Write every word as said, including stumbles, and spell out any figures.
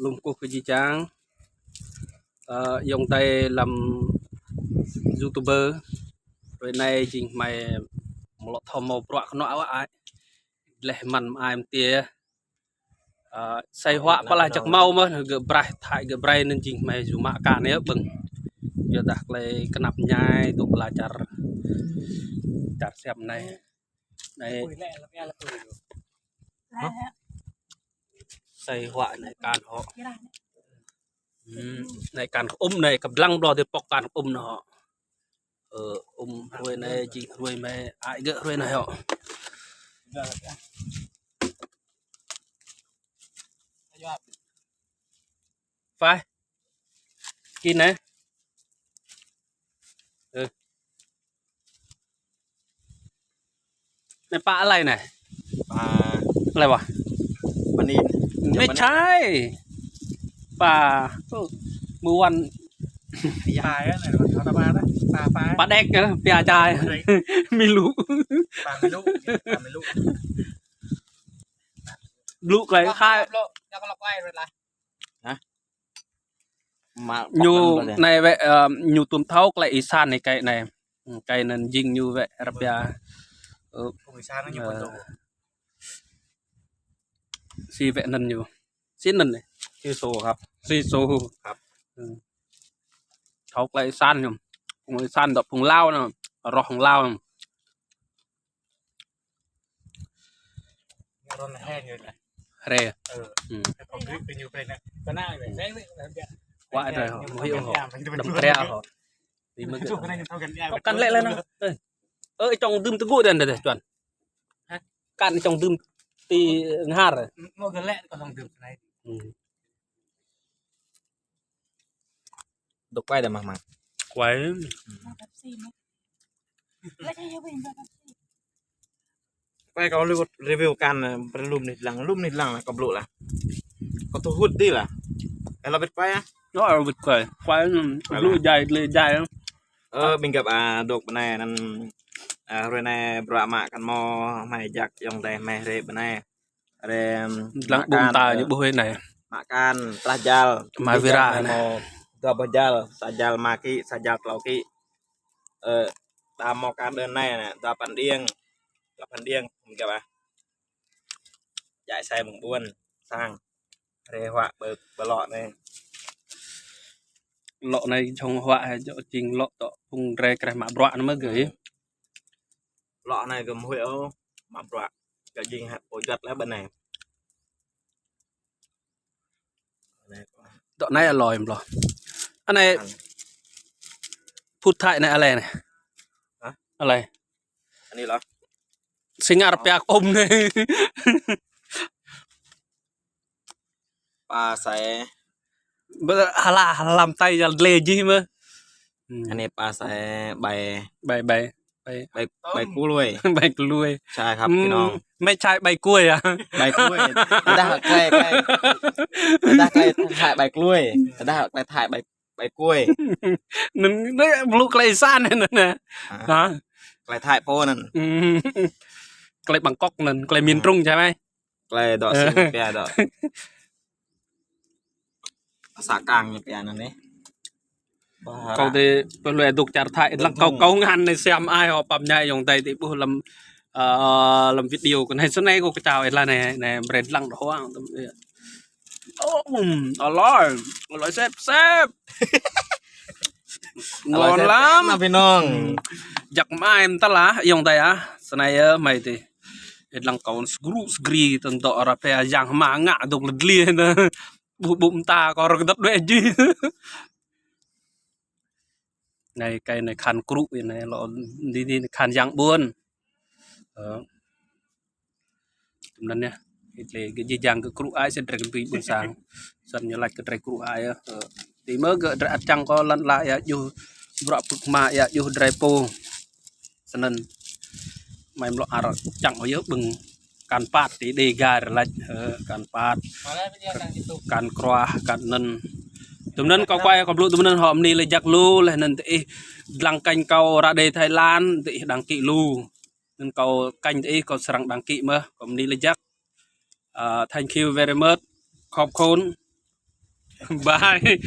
Lŏ kkuh kơ jih jang, ơ, ayŏng adei hlăm YouTuber. Hruê anei jing hmei mlŏ thâo mâo bruă knŏng wơ̆t ai. Dleh măn mơai mtiê. Ơ, asei huă plah jăk mâo mơh, gơ̆ braih, Thái gơ̆ braih anăn jing hmei jŭ mă ka anei ƀơ̆ng. Yuadah klei knap mñai tŭ pla čar, čar Siam anei. Anei. Asei huă anei kan hŏ. Hmm, anei kan ŭm anei, kăp dlăng blŏ ti pŏk kan ŭm anei hŏ. Ơ, ŭm hruê anei jing hruê hmei ai gơ̆ hruê anei hŏ. Phải. Kơ anei. Ơ. Anei pă alei anei? Pă. Alei wah? Pă anei. Mơ̆ čai. Pă. Ơ. Mơ̆ng wăn. Pă anei, pă, pă, pă. Pă đek, ơ, pia čai. Pă đek. Mĭ lu. Pă mĭ lu, pă mĭ lu. Lu klei khai. Lu, lu klei khai rồi lah. Hă? Mă ñu pŏk anăn anei wĕ, ơ, ñu tuôm thâo klei Y-San anei, klei anei. Hmm, klei anăn jing ñu wĕ rơbia. Ơ, phung Y-San ñu ơ, pŏk. Si wĕ anăn ñu. Si anăn anei. Si Sô hăp. Si Sô. Hăp. Hmm. Thâo klei Y-San ñu. Phung Y-San dŏ phung Lao anăn. Roh phung Lao anăn. Hre. Ơ. Hmm. Kuă anei, mơ̆ hyu hŏ. Đăm tria hŏ. Kăn lĕ lĕ anăn. Ơ, ih čŏng dưm tơgŭ dih anăn dih, Čuăn. Hă? Kăn ih čŏng dưm ti nhar. Mâo kơ lĕ kơ čŏng dưm snei. Hmm. Dôk quay dah mah mah. Quay. Quay kâo review, review kan, ơ, brei lŭm anei dlăng, lŭm anei dlăng lah, kâo blŭ lah. Kâo thu hút dih lah. Ơ, lŏ wĭt quay ah? Lŏ wĭt quay. Quay, ơ, quay blŭ lah. Jai, dlei jai. Ơ, ƀĭng găp, a, dôk ƀơ anei anăn, a, hruê anei bruă mă kăn mâo, hmei jak ayŏng adei hmei hriê ƀơ anei. Hriê, dlăng mă ƀuôn kan, ta ơ, ñu ƀuh hruê anei. Mă kan, trah jal. Hmei wĭt ra hmei anei. Mâo dua boh jal, sa jal êma ký, sa jal tlâo ký. Ơ, ta mâo kan đưm anei, anei, dua păn điêng, dua păn điêng, ƀĭng găp ah. Djă asei mơ̆ng ƀuôn sang. Hriê huă ƀơ, ƀơ lŏ anei. Lŏ anei jhŏng huă hĕ, jing lŏ tŏ phung drei kreh mă bruă anăn mơh gơ̆. Lŏ anei gơ̆ mhuĭ ôh, mă bruă. Gơ̆ jing hĕ pô juăt leh ƀơ anei. Dŏ anei aloi mlô. Anei. Hăn. Phŭt Thái anei alei anei. Hă? Alei. Anei lŏ. Singar piak ôm anei. Pă asei. Bơ-, hala, hala mtei jal dlei jih mơh. Hmm. Anei pă asei bai. Bai, bai. Bai. Bai, bai kluê. Bai kluê. ใช่ครับ พี่น้อง ไม่ใช่ใบกล้วยอะ Bai kluê. Tơdah klei, klei. Tơdah klei Thái bai kluê. Tơdah klei Thái bai, bai kluê. Anăn, anei blŭ klei Y-San anăn nè. Hă? Hă? Klei Thái pô anăn. Hmm. Klei Bangkok anăn, klei miền Trung ใช่ไหม? Klei dŏ si pia dŏ. Sa kang ñu pia anăn anei. Kâo ti pơ leh dôk čar Thái, dlăng kâo, kâo ngăn anei Siam ai hŏ pap ñai ayŏng adei ti ƀuh hlăm, ơ, hlăm video kơ anei, snei kâo kčao ih lah anei, anei brei dlăng dŏ huă. Ơ, ưm, aloi, aloi sĕp, sĕp. Aloi sĕp, sĕp lăm. Ngon lắm. Nah, พี่น้อง. Hmm. Jăk mơai mta lah, ayŏng adei ah. Snei yơh, hmei ti. Ih dlăng kâo sgru sgri, tơdah arăng pia yang hma ngă dôk ledli na. Ƀuh ƀuh mta kâo rơ̆k dăp đuĕ jih. Anei, klei anei khan krŭ anei lŏ, anei, anei khan yang ƀuôn. Ơ. Tui anăn yơh. Klei gơ̆ jih jang gơ̆ krŭ ai sĭt drei kơ bi ƀuôn sang. Snăn ñu lač kơ drei krŭ ai yơh. Ơ. Ti mơ̆ gơ̆ drei ăt čiăng kơ lăn ala ya juh bruă pưk hma ya juh drei pô. Snăn. Hmei mlŏ arăng čiăng yơh ƀơ̆ng. Kan pat ti Dega lač, ơ, kan pat. Kan kruah, kan anăn. Tui anăn kâo quay, kâo blŭ tui anăn hŏ mni leh jăk lu, leh anăn ti ih dlăng kênh kâo Rađê Thái Lan, ti ih đăng ký lu. Anăn kâo kênh ti ih kâo srăng đăng ký mơh, kâo mni leh jăk. Ơ, thank you very much. Khŏp khôn. Bai.